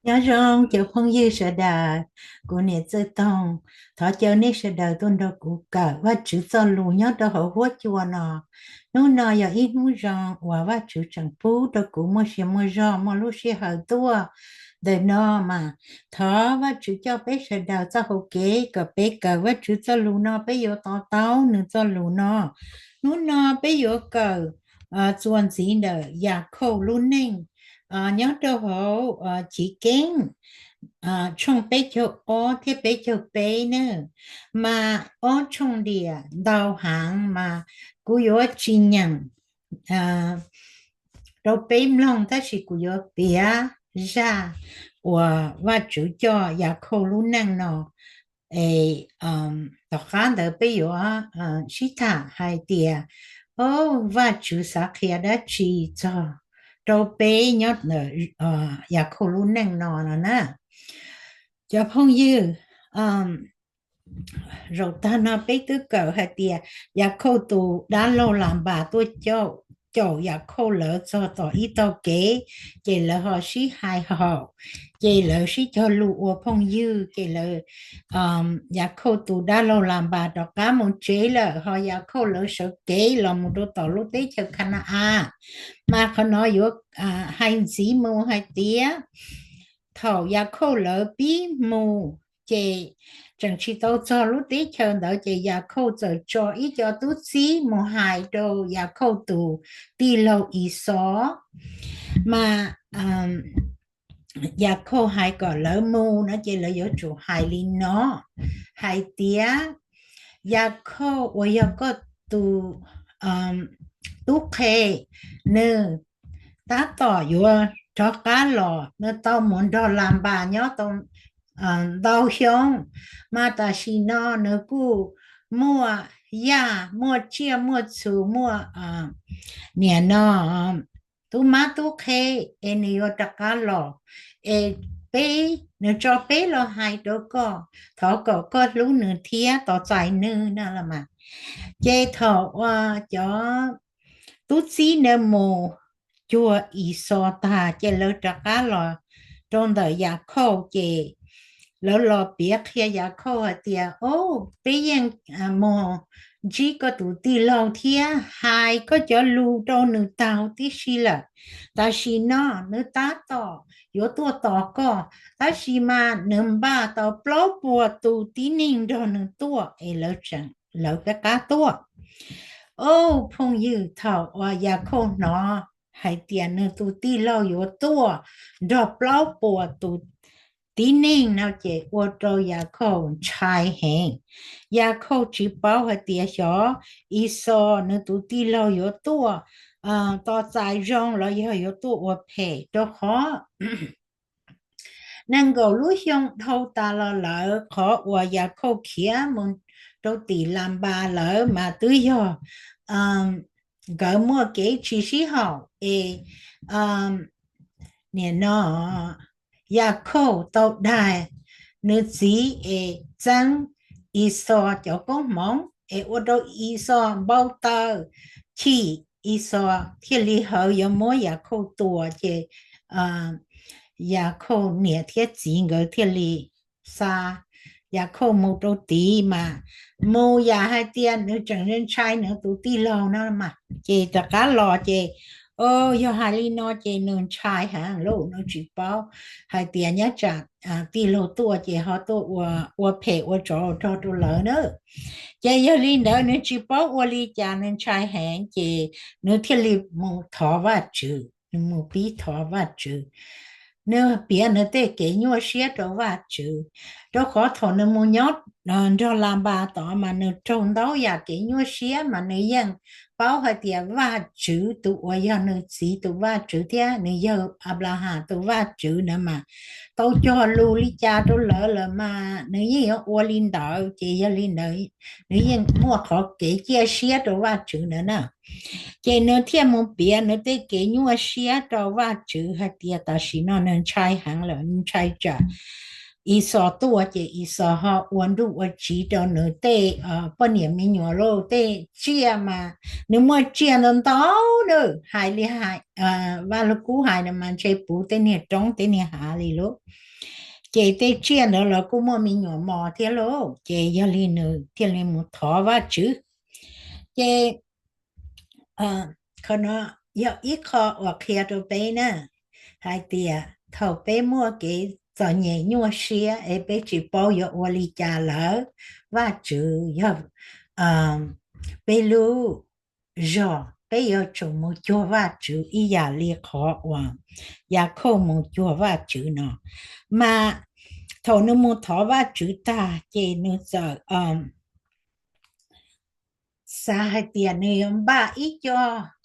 Nyob zoo cov phooj ywg sawv daws, kuv niam Txawj Toog thov caw nej sawv daws tuaj nrog kuv kawm Vajtswv txoj lus nyob rau hauv huab cua no. Hnub no yog ib hnub zoo uas Vajtswv tseem pub rau kuv muaj sia muaj zog muaj lub sij hawm tuaj. Ntawm no mas thov Vajtswv coj peb sawv daws txoj hau kev kom peb kawm Vajtswv txoj lus no peb yuav to taub nws txoj lus no. Hnub no peb yuav kawm txuas ntxiv ntawm Yakhauj lub neej nyob rau hauv Chiv Keeb tshooj peb caug ob thiab peb caug peb na, mas ob tshooj diam ntau heev mas kuv yuav tsis nyeem rau peb mloog, tab sis kuv yuav piav zaj uas Vajtswv coj Yakhauj lub neej no. Es tom qab ntawd peb yuav sib tham hais tias, o, Vajtswv xav qhia dab tsi txog rau peb nyob ntawm Yakhauj lub neej no no na. Cov phooj ywg, zaum tag no peb twb kawm hais tias Yakhauj tus dab laug Lanpas tuaj caum Yakhauj lawv txog tom ib tog kev, ces lawv ho sib hais haum, ces lawv sib cog lus ua phooj ywg, ces lawv, Yakhauj tus dab laug Lanpas rov qab mus tsev lawm, ho Yakhauj lawv sawv kev los mus rau tom lub teb chaws Khana-as. Mas qhov no yuav hais ntxiv mus hais tias thaum Yakhauj lawv pib mus, ces tseem tsis tau txog lub teb chaws ntawd, ces Yakhauj txawm tso ib co tub txib mus hais rau Yakhauj tus tij laug Ixos. Mas Yakhauj hais kom lawv mus no ces lawv yuav tsum hais li no, hais tias, Yakhauj uas yog koj tus tub qhe, nws tab tom yuav rov qab los, nws tau mus nrog Lanpas nyob tau ntau xyoo, mas tam sim no nws kuj muaj yaj muaj tsiaj muaj txhu muaj niam no tub mab tub qhe, es nws yuav rov qab los, es peb, nws tso peb los hais rau koj, thov kom koj hlub nws thiab tos txais nws no los mas. Ces thaum uas cov tub txib ntawd mus cuag Ixos tag ces lawv rov qab los rau ntawm Yakhauj, ces lawv los piav qhia Yakhauj hais tias, o, peb yeej mus ntsib koj tus tij laug thiab hais koj cov lus rau nws tag tib si lawm. Tam sim no nws tab tom yuav tuaj tos koj, tab sis mas nws npaj tau plaub puas tus tib neeg nrog nws tuaj, es lawv tseem, lawv peb qab tuaj. O, phooj ywg, thaum uas Yakhauj hnov hais tias nws tus tij laug yuav tuaj nrog plaub puas tus tib neeg no ces ua rau Yakhauj ntshai heev. Yakhauj tsis paub hais tias xyov Ixos nws tus tij laug yuav tuaj tos txais zoo los yog yuav tuaj ua phem, rau qhov nees nkaum lub xyoo dhau tas los lawm, qhov uas Yakhauj khiav mus rau tim Lanpas lawm mas twb yog nkawd muaj kev tsis sib haum es nim no Yakhauj tau dag nws txiv es txeeb Ixos cov koob hmoov es ua rau Ixos npau taws chim, Ixos thiaj li hawv yuav muab Yakhauj tua, ces Yakhauj niam thiab txiv nkawd thiaj li xa Yakhauj mus rau tid mas, mus yam hais tias nws tseem ntshai nws tus tij laug no mas, ces rov qab los ces, o, yog hais li no ces nws ntshai heev lauj, nws tsis paub hais tias nyob tsam tij laug tuaj ces ho tuaj ua phem ua tsov rog rau lawv na. Ces yog li ntawd nws tsis paub ua li cas, nws ntshai heev ces nws thiaj li mus thov Vajtswv, nws mus pib thov Vajtswv, nws piav nws tej kev nyuaj siab rau Vajtswv, rau qhov thaum nws mus nyob nrog Lanpas tod mas nws raug ntau yam kev nyuaj siab, mas nws yeej paub hais tias Vajtswv tus uas yog nws txiv tus Vajtswv thiab nws yawg Anplahas tus Vajtswv na mas tau cog lus li cas rau lawv lawm mas nws yeej yuav ua li ntawd, ces yog li ntawd nws yeej muaj qhov kev ciaj siab rau Vajtswv ntawd na. Ces nws thiaj mus piav nws tej kev nyuaj siab rau Vajtswv hais tias tam sim no nws ntshai heev lawm, ntshai tsam Ixos tuaj ces Ixos ho ua nruj ua tsiv rau nws tej poj niam me nyuam lauj, tej tsiaj mas nws muaj tsiaj ntau ntau na, hais li hais, Vaj Lug Kub hais no mas ntshe puv tej niag roob tej niag hav li lauj. Ces tej tsiaj ntawd los kuj muaj me nyuam mos thiab lauj, ces yog li nws thiaj li mus thov Vajtswv. Ces qhov no yog ib qho uas qhia rau peb na, hais tias thaum peb muaj kev txom nyem nyuaj siab es peb tsis paub yuav ua li cas lawm, Vajtswv yog peb lub zog, peb yuav tsum mus cuag Vajtswv ib yam li qhov uas Yakhauj mus cuag Vajtswv no. Mas thaum nws mus thov Vajtswv tag ces nws txawm xav hais tias nws yuav npaj ib co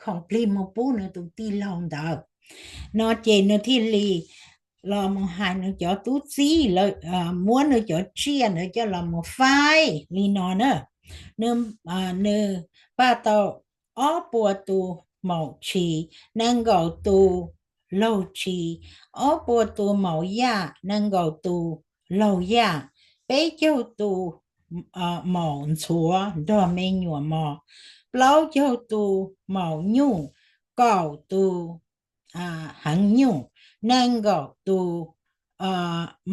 khoom plig mus pub nws tus tij laug ntawd no, ces nws thiaj li los mus hais nws cov tub txib, muab nws cov tsiaj ntawd coj los mus faib li no na. Nws npaj tau ob puas tus maum tshis, nees nkaum tus laug tshis, ob puas tus maum yaj, nees nkaum tus laug yaj, peb caug tus maum ntxhuav nrog me nyuam mos, plaub caug tus maum nyuj, kaum tus heev nyuj, nees nkaum tus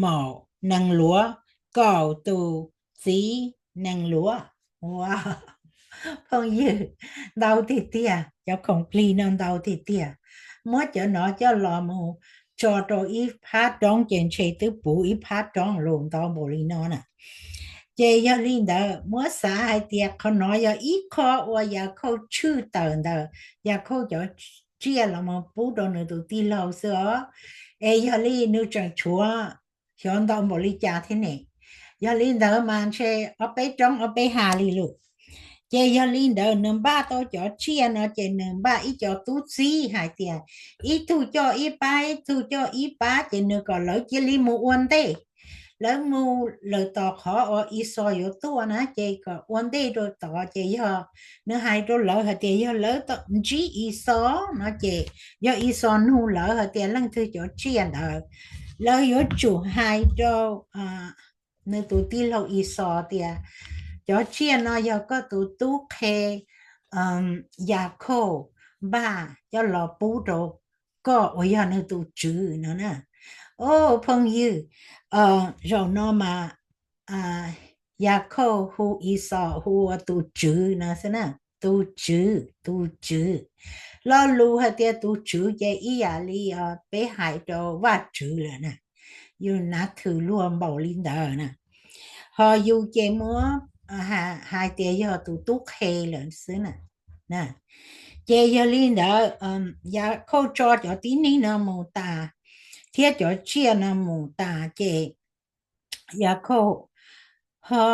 maum nees luav, kaum tus txiv nees luav. Ua, phooj ywg, ntau tiag tiag, cov khoom plig no ntau tiag tiag. Muab cov no coj los mus tso rau ib phab roob ces ntshe twb puv ib phab roob los ntau npaum li no na. Ces yog li ntawd muab xav hais tias qhov no yog ib qho uas Yakhauj tshwj tawm ntawm Yakhauj cov tsiaj los mus pub rau nws tus tij laug xwb os. Es yog li nws tseem tshuav xyov ntau npaum li cas thiab ne. Yog li ntawd mas ntshe ob peb roob ob peb ha li lawm. Ces yog li ntawd nws npaj tau cov tsiaj no ces nws npaj ib co tub txib hais tias ib tug coj ib pab, ib tug coj ib pab, ces nws kom lawv cia li mus ua ntej. Lawv mus lawm tom qhov uas Ixos yuav tuaj na, ces kom ua ntej rau tod, ces yog nws hais rau lawv hais tias yog lawv ntsib Ixos no ces yog Ixos nug lawv hais tias leej twg cov tsiaj ntawd, lawv yuav tsum hais rau nws tus tij laug Ixos tias cov tsiaj no yog koj tus tub qhe Yakhauj npaj coj los pub rau koj uas yog nws tus tswv no na. Os phooj ywg, zaum no mas Yakhauj hu Ixos hu ua tus tswv no xwb na. Tus tswv, tus tswv. Lo lus hais tias tus tswv ces ib yam li peb hais rau Vajtswv lawm na. Yus nav thwm luag npaum li ntawd na. Ho yus ces muab hais tias yog tus tub qhe lawm xwb na. Ces yog li ntawd Yakhauj tso cov tib neeg no mus tas thiab cov tsiaj no mus tas ces Yakhauj ho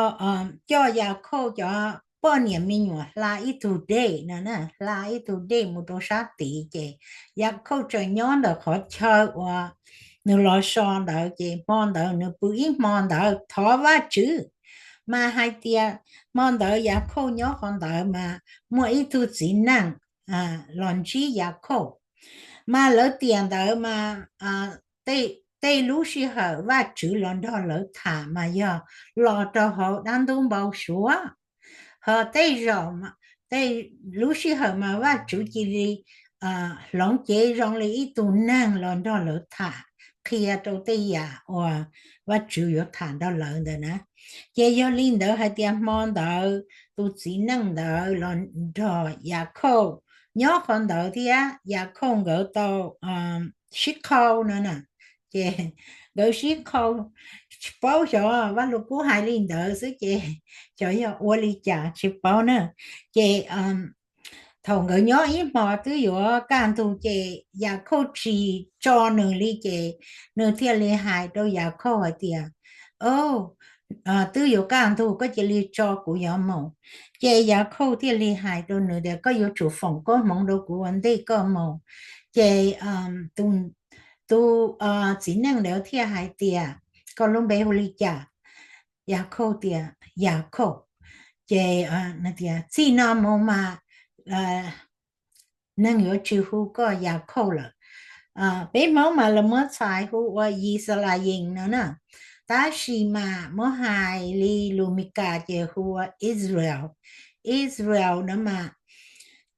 coj Yakhauj cov poj niam me nyuam hla ib tug dej no, hla ib tug dej mus rau sab tid ces Yakhauj tseem nyob ntawm qhov chaw uas nws los so ntawd ces hmo ntawd nws pw ib hmo ntawd thov Vajtswv. Mas hais tias hmo ntawd Yakhauj nyob qhov ntawd mas muaj ib tug txiv neej los ntsib Yakhauj. Mas lawv tiam ntawd mas tej lub sij hawm Vajtswv los nrog lawv tham mas yog los rau hauv dab ntub npau suav. Ho tej zaum, tej lub sij hawm mas Vajtswv cia li hloov cev zoo li ib tug neeg los nrog lawv tham, qhia rau tej yam uas Vajtswv yuav tham nrog lawv ntawd na. Ces yog li ntawd hais tias hmo ntawd tus txiv neej ntawd los nrog Yakhauj nyob qhov ntawd thiab Yakhauj nkawd tau sib qhau no na. Ces nkawd sib qhau, tsis paub xyov Vaj Lug Kub hais li ntawd xwb ces xyov yog ua li cas tsis paub na. Ces thaum nkawd nyob ib hmo twb yuav kaj ntug ces Yakhauj tsis tso nws li ces nws thiaj li hais rau Yakhauj hais tias, o, twb yuav kaj ntug koj cia li tso kuv yuav mus. Ces Yakhauj thiaj li hais rau nws tias koj yuav tsum foom koob hmoov rau kuv ua ntej koj mus. Ces tus txiv neej ntawd thiaj hais tias koj lub npe hu li cas? Yakhauj tias Yakhauj. Ces tias txij no mus mas neeg yuav tsis hu koj Yakhauj lawm. Peb Hmoob mas lawv muab txhais hu ua Yixalayees no na. Tab sis mas muab hais li lus Mis Kas ces hu ua Israel. Israel no mas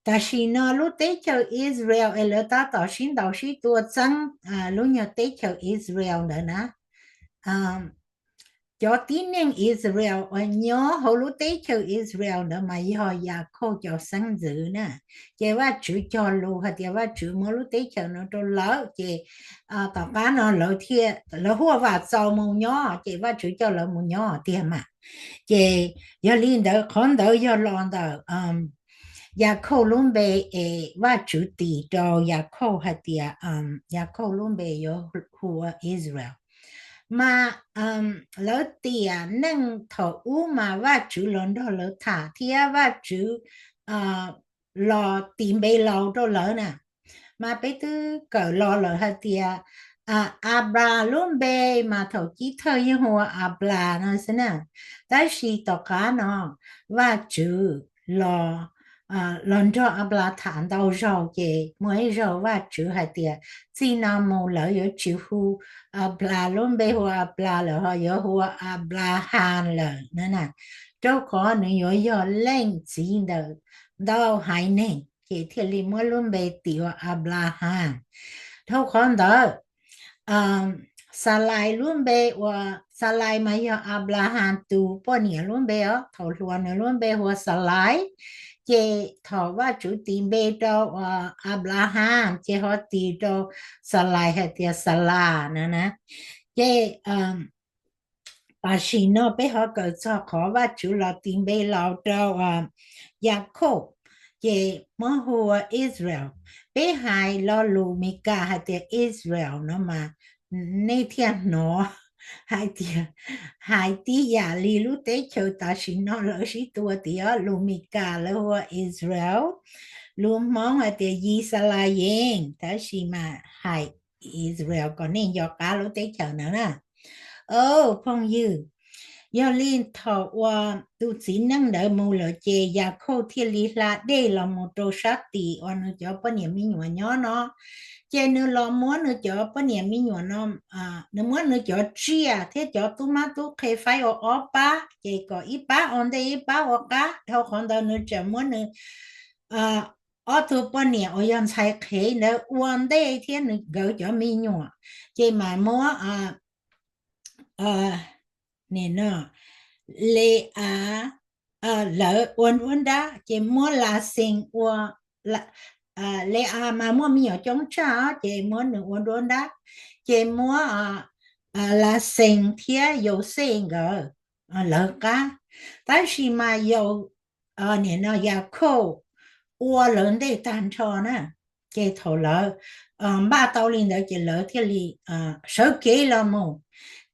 tam sim no lub teb chaws Israel es lawv tab tom sib ntaus sib tua txeeb lub nyuag teb chaws Israel ntawd na. Cov tib neeg Israel uas nyob hauv lub teb chaws Israel ntawd mas yog Yakhauj cov xeeb ntxwv na. Ces Vajtswv cog lus hais tias Vajtswv muab lub teb chaws no rau lawv ces tom qab no lawv thiaj, lawv huaj vam txaus mus nyob ces Vajtswv coj lawv mus nyob tiag mas. Ces yog li ntawd qhov ntawd yog los ntawm Yakhauj lub npe es Vajtswv tis rau Yakhauj hais tias Yakhauj lub npe yuav hu ua Israel. Mas lawv tiam neej thaum ub mas Vajtswv los nrog lawv tham thiab Vajtswv los tis npe laus rau lawv na. Mas peb twb kawm los lawm hais tias Ablas lub npe mas thaum chiv thawj yeej hu ua Ablas no xwb na. Tab sis tom qab no Vajtswv los, los nrog Ablas tham ntau zaug ces muaj ib zaug Vajtswv hais tias txij no mus lawv yuav tsis hu Ablas lub npe hu ua Ablas lawm ho yuav hu ua Ablahas lawm na, rau qhov nws yuav yog leej txiv ntawm ntau haiv neeg ces thiaj li muab lub npe tis ua Ablahas. Dhau qhov ntawd Xalais lub npe uas Xalais mas yog Ablahas tus poj niam lub npe os, thaum hluas nws lub npe hu ua Xalais, ces thaum Vajtswv tis npe rau Ablahas ces ho tis rau Xalais hais tias Xalas na na. Ces tam sim no peb ho kawm txog qhov Vajtswv los tis npe laus rau Yakhauj ces muab hu ua Israel. Peb hais lo lus Mis Kas hais tias Israel no mas nej thiaj hnov hais tias hais tib yam li lub teb chaws tam sim no lawv sib tua tias lus Mis Kas lawv hu ua Israel, lus Hmoob hais tias Yixalayees, tab sis mas hais Israel kom nej nco qab lub teb chaws ntawd na. Phooj ywg, yog li thaum uas tus txiv neej ntawd mus lawm ces Yakhauj thiaj li hla dej los mus rau sab tim uas nws cov poj niam me nyuam nyob no. Ces nws los muab nws cov poj niam me nyuam no, nws muab nws cov tsiaj thiab cov tub mab tub qhe faib ua ob pab, ces kom ib pab ua ntej ib pab ua qab. Dhau qhov ntawd nws tseem muab nws ob tug poj niam uas yog ntxhais qhev ntawd ua ntej thiab nws nkawd cov me nyuam, ces mas muab Le-as, lawv ua nruab nrab ces muab Laxees ua, Le-as mas muaj me nyuam coob tshaj ces muab nws ua nruab nrab, ces muab Laxees thiab Yauxej nkawd lawv qab. Tab sis mas Yau, nim no Yakhauj ua lawv ntej tag nrho na. Ces thaum lawv npaj tau li ntawd ces lawv thiaj li sawv kev los mus.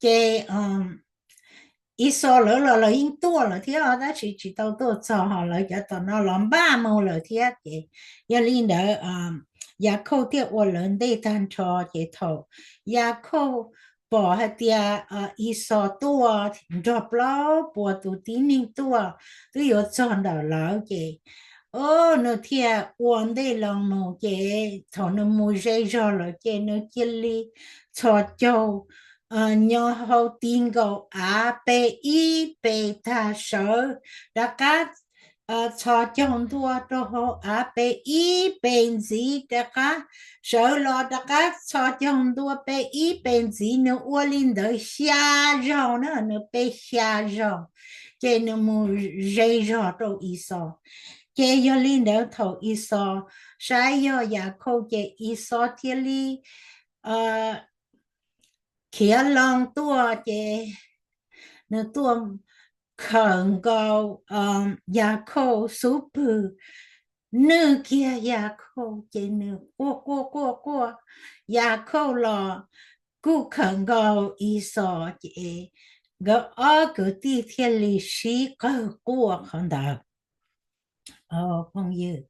Ces Ixos lawv los lawv yeej tuaj lawm thiab tab sis tsis tau tuaj txog, ho lawv cov tom no los npaj mus lawm thiab. Ces yog li ntawd Yakhauj thiaj ua lawv ntej tag nrho. Ces thaum Yakhauj pom hais tias Ixos tuaj nrog plaub puas tus tib neeg tuaj twb yuav txog ntawm lawv ces nws thiaj ua ntej los mus. Ces thaum nws mus ze zog lawm ces nws cia li txhos caug nyo hau ti nkaus av pe ib pe tag, sawv rov qab txhos caug ntua rau hauv av pe ib pe ntxiv rov qab, sawv los rov qab txhos caug ntua pe ib pe ntxiv. Nws ua li ntawd xya zaug na, nws pe xya zaug, ces nws mus ze zog rau Ixos. Ces yog li ntawd thaum Ixos saib yog Yakhauj ces Ixos thiaj li khiav loo tuaj ces nws tuaj khawm nkaus Yakhauj xub pwg, nwj kiag Yakhauj ces nws quaj quaj quaj quaj. Yakhauj los kuj khawm nkaus Ixos ces nkawd ob kwv tij thiaj li sib qawg quaj qhov ntawd. Phooj ywg,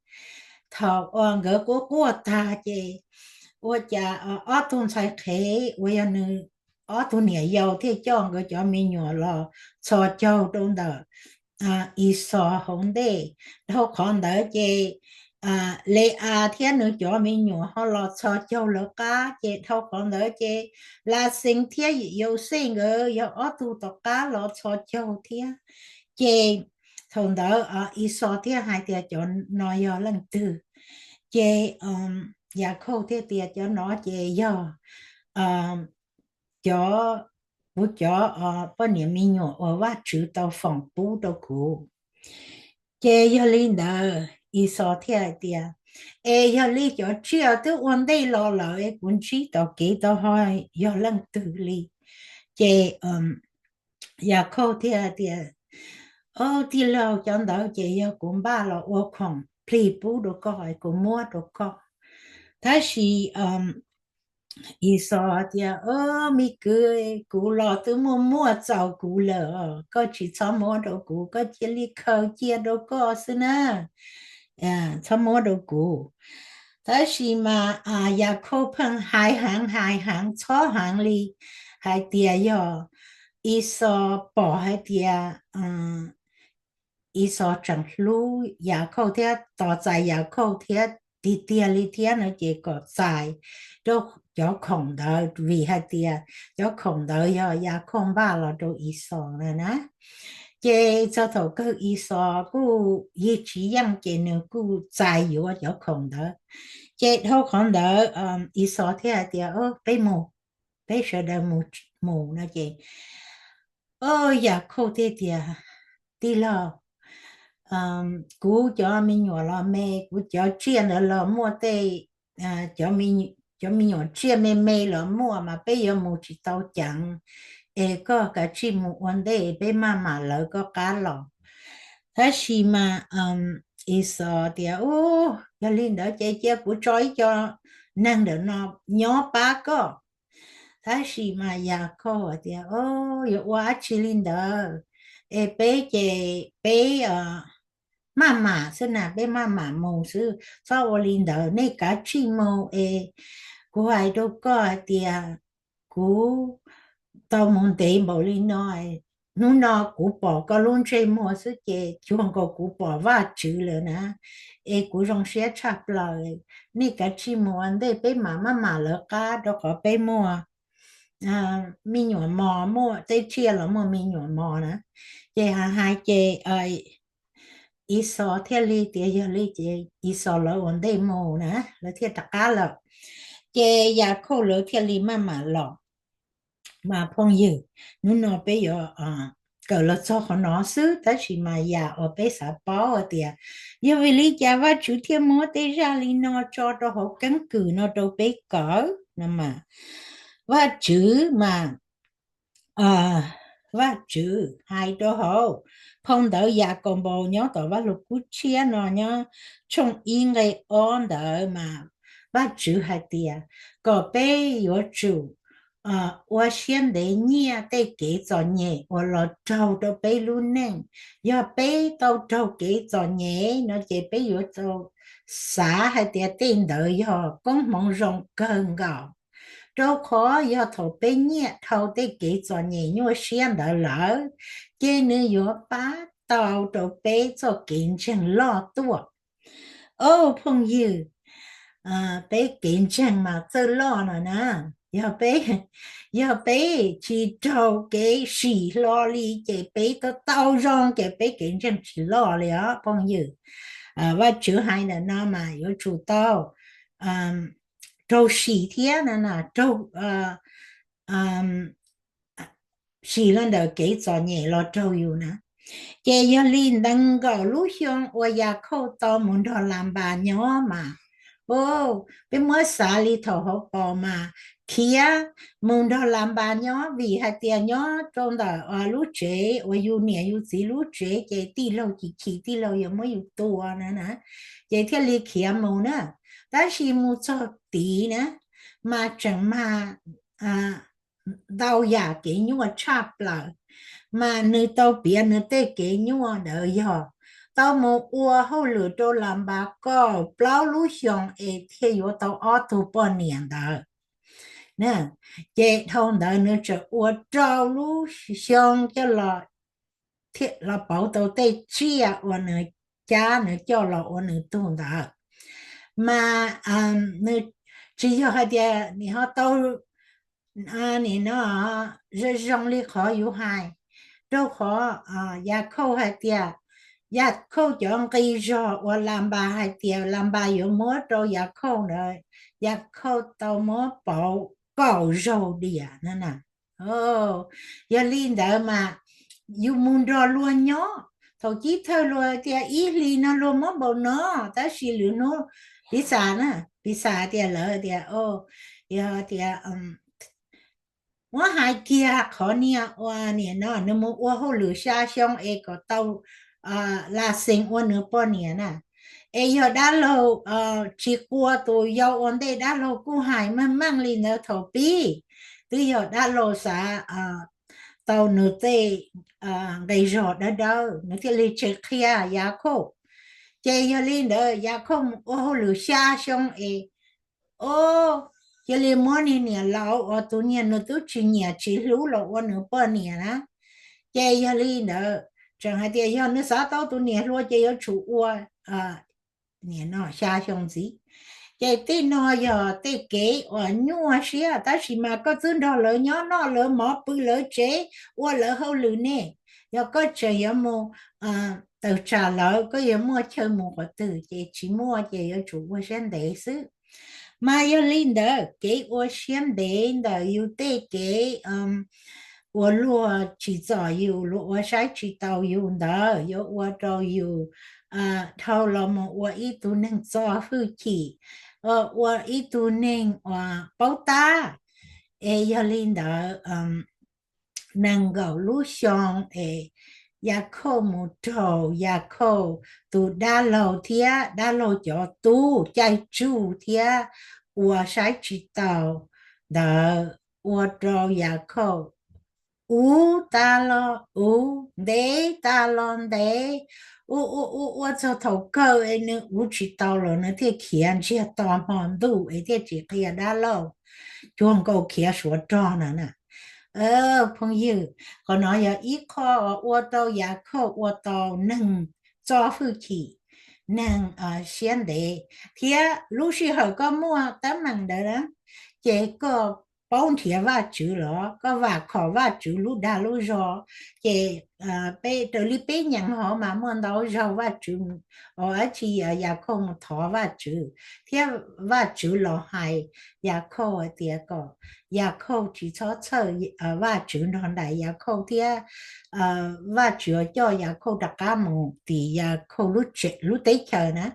thaum uas nkawd quaj quaj tag ces ua cas ob tug ntxhais qhev uas yog nws ob tug niam yau thiaj coj nkawd cov me nyuam los txhos caug rau ntawm Ixos hauv ntej. Dhau qhov ntawd ces Le-as thiab nws cov me nyuam ho los txhos caug lawv qab, ces dhau qhov ntawd ces Laxees thiab Yauxej nkawd yog ob tug tom qab los txhos caug thiab. Ces thaum ntawd Ixos thiaj hais tias, Cov no yog leej twg? Ces Yakhauj thiaj tias, Cov no ces yog cov, kuv cov poj niam me nyuam uas Vajtswv tau foom pub rau kuv. Ces yog li ntawd Ixos thiaj hais tias, Es yog li cov tsiaj twb ua ntej los lawm es kuv ntsib tom kev tau ho yog leej twg li? Ces Yakhauj thiaj tias, Au, tij laug, cov ntawd ces yog kuv npaj los ua khoom plig pub rau koj, kuv muab rau koj. Tab sis Ixos tias, Au, me kwv, kuv los twb muaj muaj txaus kuv lawm, koj tsis txhob muab rau kuv, koj cia li khaws cia rau koj xwb na, txhob muab rau kuv. Tab sis mas Yakhauj pheej hais heev hais heev txhob heev li hais tias yog Ixos pom hais tias Ixos tseem hlub Yakhauj thiab tos txais Yakhauj thiab tiag tiag li thiab no ces kom txais rau cov khoom ntawd, vim hais tias cov khoom ntawd yog Yakhauj npaj los rau Ixos na. Ces txog thaum kawg Ixos kuj yig tsis yeej ces nws kuj txais yuav cov khoom ntawd. Ces dhau qhov ntawd Ixos thiaj hais tias, Peb mus, peb sawv daws mus no ces Yakhauj thiaj tias, Tij laug, kuv cov me nyuam los me, kuv cov tsiaj ntawd los muaj tej, cov me nyuam tsiaj me me los muaj mas peb yuav mus tsis tau ceev, es koj kav tsij mus ua ntej, peb maj mam lawv koj qab los. Tab sis mas Ixos tias, Yog li ntawd ces cia kuv tso ib co neeg ntawm no nyob pab koj. Tab sis mas Yakhauj tias, Yuav ua dab tsi li ntawd? Es peb ces peb maj mam xwb na, peb maj mam mus xwb, txhob ua li ntawd, nej kav tsij mus es kuv hais rau koj hais tias kuv tau mus ntev npaum li no, hnub no kuv pom koj lub ntsej muag xwb ces cuag nkaus kuv pom Vajtswv lawm na, es kuv zoo siab tshaj plaws. Nej kav tsij mus ua ntej, peb mam maj mam lawv qab, rau qhov peb muaj me nyuam mos, muaj tej tsiaj los muaj me nyuam mos na. Ces hais hais ces Ixos thiaj li tias yog li ces Ixos lawv ua ntej mus na, lawv thiaj rov qab lawm. Ces Yakhauj lawv thiaj li maj mam los. Mas phooj ywg, hnub no peb yuav kawm los txog qhov no xwb, tab sis mas yam uas peb xav paub hais tias yog vim li cas Vajtswv thiaj muab tej zaj li no tso rau hauv keeb kwm no rau peb kawm no mas, Vajtswv mas Vajtswv hais rau hauv phau ntawv Yakaunpaus nyob tom Vaj Lug Kub Tshiab no nyob tshooj ib nqe ob ntawd mas Vajtswv hais tias kom peb yuav tsum ua siab ntev nyiaj tej kev txom nyem uas los raug rau peb lub neej. Yog peb tau raug kev txom nyem no ces peb yuav tau xav hais tias tej ntawd yog koob hmoov zoo kawg nkaus, rau qhov yog thaum peb nyiaj dhau tej kev txom nyem nyuaj siab ntawd lawm, ces nws yuav pab tau rau peb txoj kev ntseeg loj tuaj. Au phooj ywg, peb kev ntseeg mas txawj loj no na. Yog peb, yog peb tsis raug kev sim hlo li ces peb tau tau zoo ces peb kev ntseeg tsis loj li os phooj ywg. Vajtswv hais ntawm no mas yuav tsum tau raug sim thiab na, raug sim los ntawm kev txom nyem los raug yus na. Ces yog li nees nkaum lub xyoo uas Yakhauj tau mus nrog Lanpas nyob mas, peb muab xav li thaum hauv paus mas khiav mus nrog Lanpas nyob vim hais tias nyob rau ntawm lub tsev uas yus niam yus txiv lub tsev ces tij laug chim chim tij laug yuav muab yus tua na, ces thiaj li khiav mus na. Tab sis mus txog tid na mas tseem mag ntau yam kev nyuaj tshaj plaws, mas nws tau piav nws tej kev nyuaj ntawd yog tau mus ua hauj lwm rau Lanpas kaum plaub lub xyoo es thiaj yuav tau ob tug poj niam ntawd. Ces dhau ntawd nws tseem ua rau lub xyoo coj los pauv tau tej tsiaj uas nws cab nws coj los ua nws tug ntawd. Mas nws tsis yog hais tias nim ho tau nim no zoo zoo li qhov yus hais, rau qhov Yakhauj hais tias, Yakhauj cov nqi zog uas Lanpas hais tias Lanpas yuav muab rau Yakhauj ntawd, Yakhauj tau muab pauv kaum zaug diam na. Yog li ntawd mas yus mus nrog luag nyob, thaum chiv thawj luag tias ib hlis no luag muab npaum no, tab sis lwm hnub, piv xam na, piv xam tias lawv tias, yog tias muab hais kiag qhov niag ua nim no nws mus ua hauj lwm xya xyoo es kom tau licence ua nws poj niam na. Es yog dab laug tsis qua tus yau ua ntej, dab laug kuj hais meej meej li ntawd thaum pib, twb yog dab laug xav tau nws tej nqi zog dawb dawb nws thiaj li tsis qhia Yakhauj. Ces yog li ntawd Yakhauj mus ua hauj lwm xya xyoo es, o, cia li muab niag niam laus uas tus niag nws twb tsis nyiam tsis hlub los ua nws poj niam na. Ces yog li ntawd tseem hais tias yog nws xav tau tus niam hluas ces yuav tsum ua nim no xya xyoo ntxiv. Ces tej no yog tej kev uas nyuaj siab, tab sis mas koj twb nrog lawv nyob noj lawv mov pw lawv tsev ua lawv hauj lwm ne, yog koj tseem yuav mus tawm tsam lawv, koj yuav muaj chaw mus qhov twg? Ces tsis muaj, ces yuav tsum ua siab ntev xwb. Mas yog li ntawd kev ua siab ntev ntawm yus tej kev uas luag tsim txom yus, luag ua saib tsis taus yus ntawd yuav ua rau yus dhau los mus ua ib tug neeg txo hwj chim, ua ib tug neeg uas paub tab. Es yog li ntawd nees nkaum lub xyoo es Yakhauj mus raug Yakhauj tus dab laug thiab dab laug cov tub caij tsuj thiab ua saib tsis taus ntawd ua rau Yakhauj uv tas los uv, ntev tas los ntev, ua ua ua ua txog thaum kawg es nws uv tsis tau los nws thiaj khiav ntsiag to hmo ntuj es thiaj tsis qhia dab laug, cuag nkaus khiav suav rog na na. Phooj ywg, qhov no yog ib qho ua rau Yakhauj ua tau neeg txo hwj chim, neeg siab ntev, thiab lub sij hawm koj muaj teeb meem ntawd na, ces koj paub nrhiav Vajtswv los koj vam khom Vajtswv lub dag lub zog, ces peb raws li peb nyeem hov mas muaj ntau zaug Vajtswv, dab tsi, Yakhauj mus thov Vajtswv thiab Vajtswv los hais Yakhauj hais tias kom Yakhauj tsis txhob txhawj, Vajtswv nrog nraim Yakhauj thiab Vajtswv coj Yakhauj rov qab mus tim Yakhauj lub teb chaws na.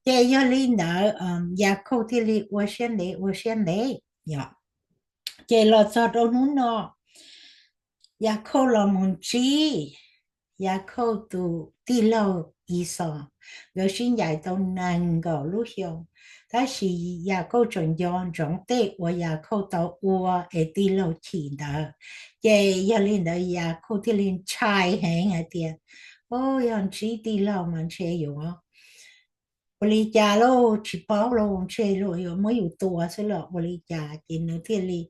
Ces yog li ntawd Yakhauj thiaj li ua siab ntev ua siab ntev, ces los txog rau hnub no Yakhauj los mus ntsib Yakhauj tus tij laug Ixos, nkawd sib ncaim tau nees nkaum lub xyoo, tab sis Yakhauj tseem nco ntsoov tej uas Yakhauj tau ua es tij laug chim ntawd. Ces yog li ntawd Yakhauj thiaj li ntshai heev hais tias, o, yog ntsib tij laug mas ntshe yuav ua li cas lauj, tsis paub lauj, ntshe luag yuav muab yus tua xwb los ua li cas. Ces nws thiaj li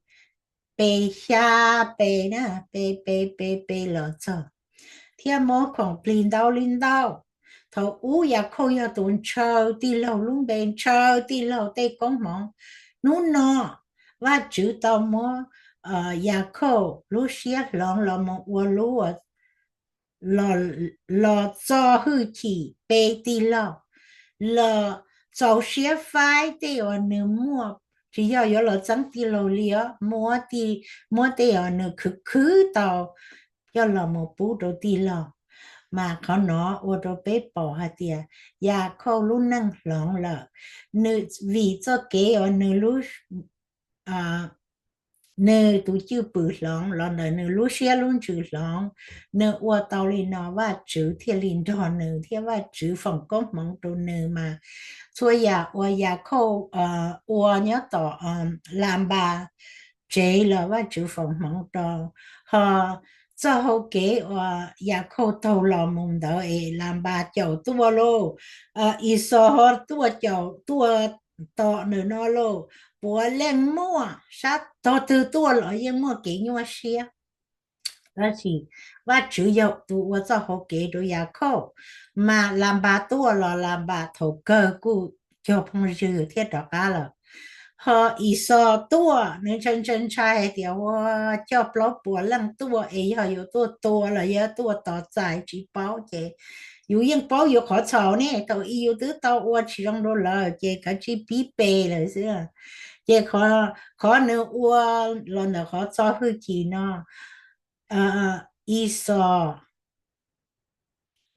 pe xya pe na, pe pe pe pe los txog thiab muab khoom plig ntau li ntau. Thaum ub Yakhauj yog tus ntshaw tij laug lub npe, ntshaw tij laug tej koob hmoov. Hnub no Vajtswv tau muab Yakhauj lub siab hloov los mus ua lub los txo hwj chim pe tij laug, los txaus siab faib tej uas nws muaj, tsis yog yuav los txeeb tij laug li os, muab tej uas nws khwv khwv tau coj los mus pub rau tij laug. Mas qhov no ua rau peb pom hais tias Yakhauj lub neej hloov lawm, nws vim txoj kev uas nws lub nws tus cwj pwm hloov los ntawm nws lub siab lub ntsws hloov, nws ua tau li no Vajtswv thiaj li nrog nws thiab Vajtswv foom koob hmoov rau nws mas txhua yam uas Yakhauj ua nyob tom Lanpas tsev los Vajtswv foom hmoov rau. Ho txoj hau kev uas Yakhauj taug los mus ntawd es Lanpas caum tuaj lauj, Ixos ho tuaj caum tuaj tom nws no lauj, puav leej muaj, sab tog twg tuaj los yeej muaj kev nyuaj siab. Tab sis Vajtswv yog tus ua txoj hau kev rau Yakhauj, mas Lanpas tuaj los Lanpas thaum kawg kuj cog phooj ywg thiab rov qab lawm. Ho Ixos tuaj, nws ntshai ntshai ntshai hais tias ua coj plaub puas leej tuaj es yog yuav tuaj tua los yog tuaj tos txais tsis paub ces yus yeej paub yus qhov txhaum ne, thaum ub yus twb tau ua tsis zoo rau lawv ces kav tsij pib pes lawm xwb. Ces qhov nws ua los ntawm qhov txo hwj chim no, Ixos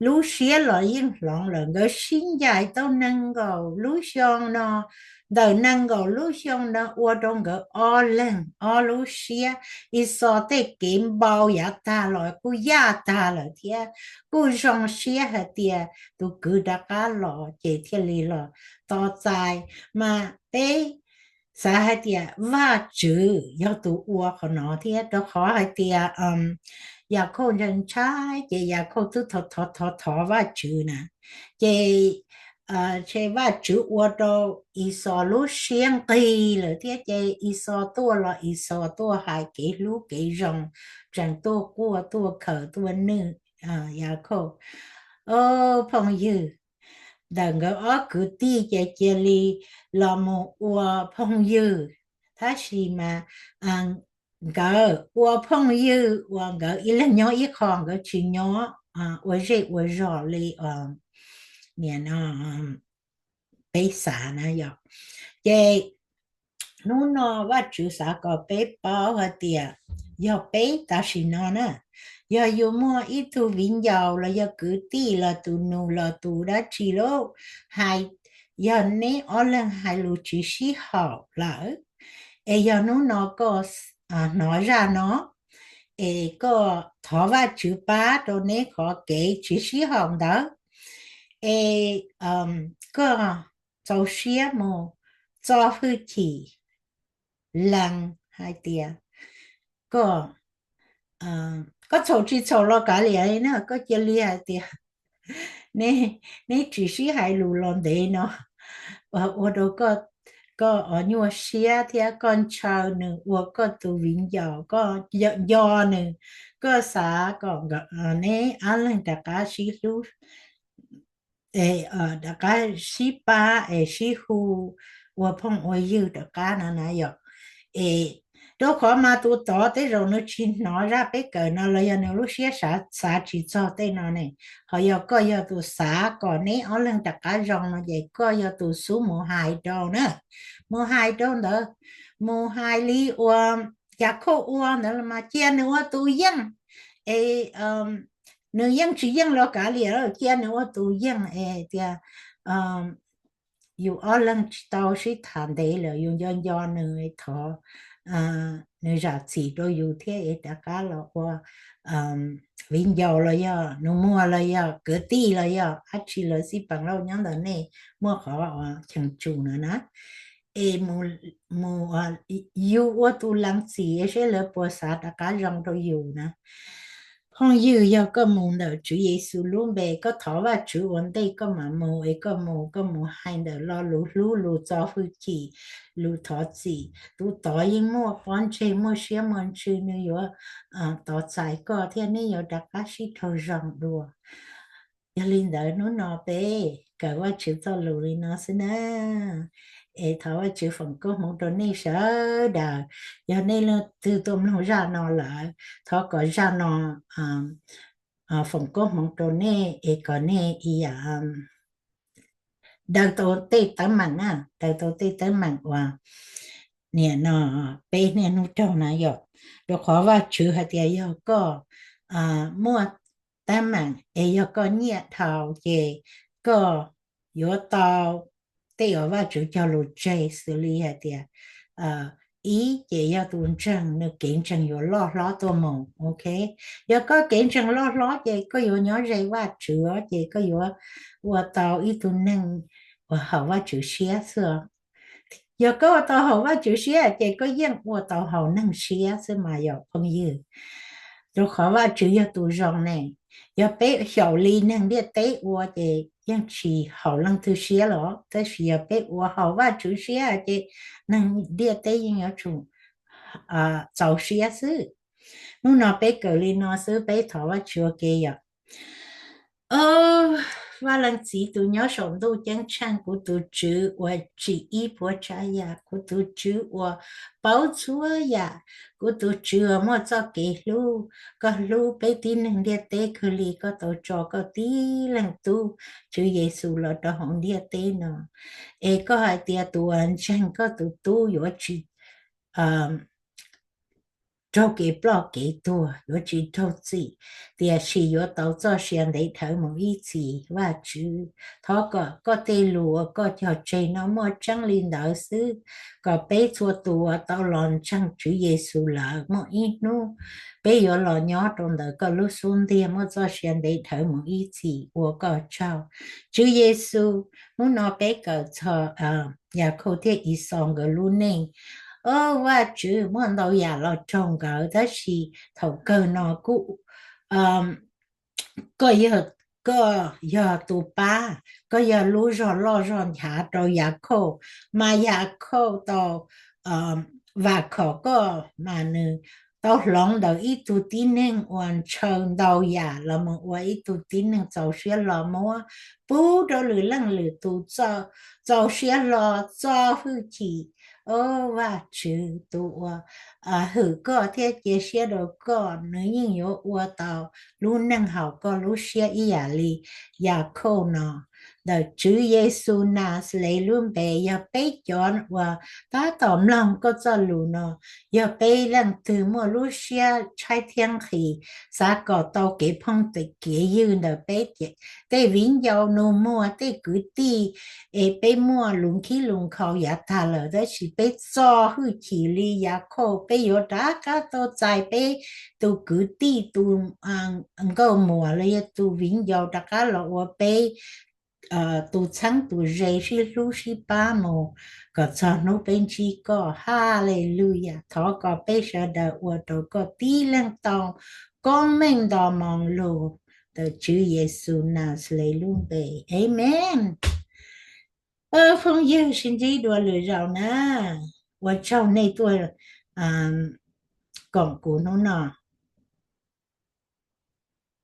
lub siab los yeej hloov lawm. Nkawd sib ncaim tau nees nkaum lub xyoo no, ntawm nees nkaum lub xyoo no ua rau nkawd ob leeg ob lub siab. Ixos tej kev npau yav tag los kuj yaj tag lawm thiab, kuj zoo siab hais tias tus kwv rov qab los ces thiaj li los tos txais. Mas peb xav hais tias Vajtswv yog tus ua qhov no thiab, rau qhov hais tias Yakhauj ntshai ntshai ces Yakhauj twb thov thov thov thov Vajtswv na, ces tshe Vajtswv ua rau Ixos lub siab nqig lawm thiab ces Ixos tuaj los Ixos tuaj hais kev hlub kev zoo, tseem tuaj quaj tuaj khaws tuaj nwj Yakhauj. Phooj ywg, ntawm nkawd ob kwv tij ces cia li los mus ua phooj ywg, tab sis mas nkawd ua phooj ywg uas nkawd ib leeg nyob ib qho, nkawd tsis nyob ua zej ua zos li nim no peb xav na yom. Ces hnub no Vajtswv xav kom peb paub hais tias yog peb tam sim no na, yog yus muaj ib tug viv ncaus los yog kwv tij los tus nus los tus dab tsi lauj, hais, yog neb ob leeg hais lus tsis sib haum lawm, es yog hnub no koj hnov zaj no, es koj thov Vajtswv pab rau neb qhov kev tsis sib haum ntawd, es koj txaus siab mus txo hwj chim lees hais tias koj, koj txhaum tsis txhaum los kav liam li na, koj cia li hais tias neb tsis sib hais lus los ntev no, ua rau koj nyuaj siab thiab koj ntshaw nws ua koj tus viv ncaus, koj nco nws, koj xav kom neb ob leeg rov qab sib hlub, rov qab sib pab es sib hu ua phooj ua ywg rov qab no na yom. Es rau qhov mas tus tod tej zaum nws tsis hnov zaj peb kawm no los yog nws lub siab xav tsis txog tej no ne, ho yog koj yog tus xav kom neb ob leeg rov qab zoo no ces koj yog tus xub mus hais rau na, mus hais rau ntawd, mus hais li uas Yakhauj ua ntawd los mas cia nws ua tus yeej, es nws yeej tsis yeej los kav liam, cia nws ua tus yeej es tias yus ob leeg tsis tau sib tham ntev lawm, yus nco nco nws, thov nws zam txim rau yus thiab es rov qab los ua viv ncaus los yog nus muag los yog kwv tij los yog dab tsi los xij peem lauj, nyob ntawm nej muaj qhov cheem tsum no na, es mus yus ua tus lees txim seb lawv puas xav rov qab zoo rau yus na. Phooj ywg, yog koj mus ntawm Tswv Yexus lub npe, koj thov Vajtswv ua ntej koj mam mus, es koj mus koj mus hais ntawm lo lus hlub, lus txo hwj chim, lus thov txim, tus tod yeej muaj pob ntseg muaj siab muaj ntsws, nws yuav tos txais koj thiab neb yuav rov qab sib raug zoo dua. Yog li ntawd hnub no peb kawm Vajtswv txoj lus li no xwb na. Es thov Vajtswv foom koob hmoov rau nej sawv daws. Yog nej leej twg tuaj mloog zaj no lawm, thov kom zaj no foom koob hmoov rau nej es kom nej ib yam daws tau tej teeb meem na, daws tau tej teeb meem uas nim no peb niaj hnub raug na yom. Rau qhov Vajtswv hais tias yog koj muaj teeb meem es yog koj nyiaj dhau ces koj yuav tau tej uas Vajtswv cog lus tseg, xws li hais tias ib ces yog tus ntseeg nws kev ntseeg yuav loj hlob tuaj mus, ok. Yog koj kev ntseeg loj hlob ces koj yuav nyob ze Vajtswv ces koj yuav ua tau ib tug neeg uas haum Vajtswv siab xwb. Yog koj ua tau haum Vajtswv siab ces koj yeej ua tau haum neeg siab xwb mas yom phooj ywg. Rau qhov Vajtswv yog tus zoo ne, yog peb xyaum li neeg ntiaj teb ua ces yeej tsis haum leej twg siab los, tab sis yog peb ua haum Vajtswv siab ces neeg ntiaj teb yeej yuav tsum txaus siab xwb. Hnub no peb kawm li no xwb, peb thov Vajtswv ua ke yom. Vaj Leej Txiv tus nyob saum ntuj ceeb tsheej, kuv tus Tswv uas tsim ib puas tsav yam, kuv tus Tswv uas paub txhua yam, kuv tus Tswv uas muaj txoj kev hlub. Koj hlub peb tib neeg ntiaj teb kawg li, koj tau tso koj tib leeg tub Tswv Yexus los rau hauv ntiaj teb no. Es koj hais tias tus uas ntseeg koj tus tub yuav tsis raug kev ploj kev tuag, yuav tsis raug txim, tiam sis yuav tau txoj sia ntev dhawv mus ib txhis. Vajtswv, thov kom koj tej lus uas koj cog tseg no muaj tseeb li ntawd xwb, kom peb txhua tus uas tau los ntseeg Tswv Yexus lawm muaj ib hnub peb yuav los nyob rau ntawm koj lub xub ntiag muaj txoj sia ntev dhawv mus ib txhis. Ua koj tsaug Tswv Yexus. Hnub no peb kawm txog Yakhauj thiab Ixo nkawd lub neej. O Vajtswv, muaj ntau yam los raug nkawd, tab sis thaum kawg no kuj koj yog, koj yog tus pab, koj yog lub zog loj zog nchav rau Yakhauj, mas Yakhauj tau vam khom koj mas nws tau hloov ntawm ib tug tib neeg uas ntshaw ntau yam los mus ua ib tug tib neeg txaus siab hlo muab pub rau lwm leej lwm tus txaus siab hlo, txo hwj chim. O Vajtswv, tus uas hwm koj thiab cia siab rau koj, nws yeej yuav ua tau lub neej haum koj lub siab ib yam li Yakhauj no. Ntawm Tswv Yexus Naxales lub npe, yog peb cov uas tab tom mloog koj txoj lus no, yog peb leej twg muaj lub siab tshaib thiab nqhis, xav kom tau kev phooj kev ywg ntawm peb tej viv ncaus nus muag tej kwv tij, es peb muaj lus nkhib lus nkhaus yav tag lawm, tab sis peb txo hwj chim li Yakhauj, peb yuav rov qab tau txais peb tus kwv tij, tus nkauj muam los yog tus viv ncaus rov qab los ua peb tus txheeb tus ze sib hlub sib pab mus kom txog hnub peb ntsib koj. Haleluyas, thov kom peb sawv daws ua rau koj tib leeg tau koob meej nto moo lug. Ntawm Tswv Yexus Naxales lub npe, amees. Phooj ywg, sib ntsib dua lwm zaus na. Ua tsaug nej tuaj koom kuv hnub no.